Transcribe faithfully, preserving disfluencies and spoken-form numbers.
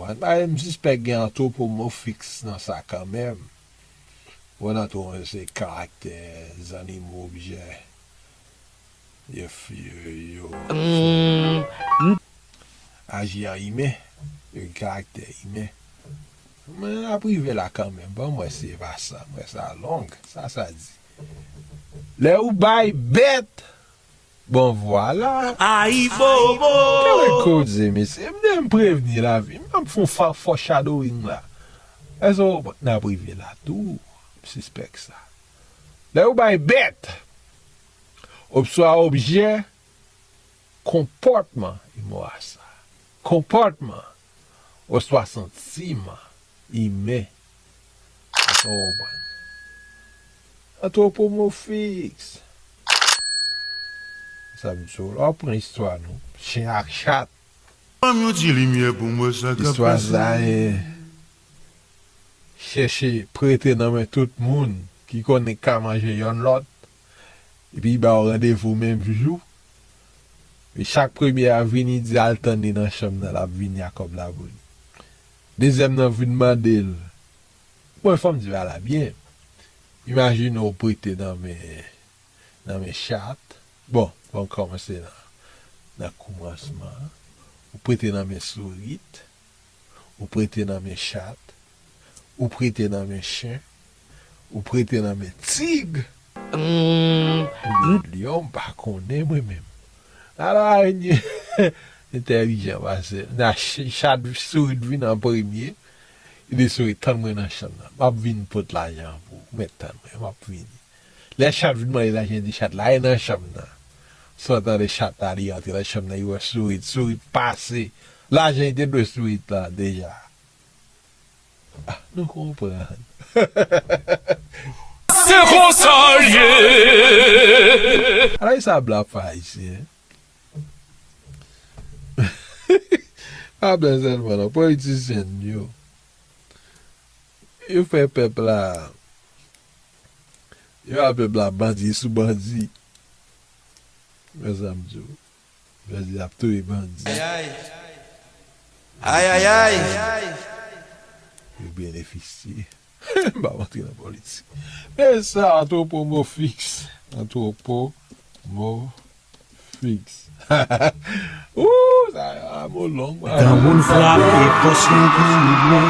Bagay, m sispèk gen antwopomofiks nan sa kanmenm. Bon, antwo se karaktè, zannimo, objè. Yo, yo, yo aji an imen. Yo gen karaktè imen. Men n ap rive la kanmenm. Bon, m wè se pa sa. M wè sa long. Sa, sa di. Lè ou bay bèt, bon, vwala. Ayibobo! Kè koze, mesye. M te m prevni lavi m. M ap fè yon fa- foreshadowing la. Èske w konprann? N ap rive la tou. M sispèk sa. Lè ou bay bèt, oswa objè, konpòtman, e mo a sa. Konpòtman, oswa santiman, imen. Èske w konprann? Antwopomofiks. Sa vle di, w ap pran istwa nou. Chen ak chat. Ban m yon ti limyè pou m wè sa k ap pase. Istwa sa, e, chèche prete nan men tout moun ki konnen ka manje yonn lòt, epi ba w randevou menm jou. E chak premye a vini, di al tann li nan chanm nan, l ap vini ak kòb la pou li. Dezyèm nan vin mande l. Bon, fò m di bagay la byen. Imajine w prete nan men, nan men chat. Bon, bon, kòmanse nan, nan koumansman an. Ou prete nan men sourit. Ou prete nan men chat. Ou prete nan men chen. Ou prete nan men tig. Oubyen lyon, m pa konnen mwen menm. Ala arenye entèlijan pase. Nan ch- chat, sourit vin an premye. Li di sourit, tann mwen nan chanm nan. M ap vin pot lajan an pou ou. Mèt tann mwen, m ap vini. Lè chat vin mande lajan, li di chat la, e nan chanm nan. San tande chat la, li antre nan chanm nan, li wè sourit, sourit pase. Lajan li te dwe sourit la deja. Ah, nou konprann. Se konsa l ye. Ala sa blaf ayisyen. Pa blaf sèlman non, politisyen yo. Yo fè pèp la, yo fè pèp la bandi sou bandi. Men sa m di w. Bandi ap touye bandi. Ay, ay, ay. Yo benefisye. M pa antre nan politik. Men sa, antwopomofiks. Antwopomofiks. Ooh, sa a mo long, man. Granmoun frape fòs nou pou nou.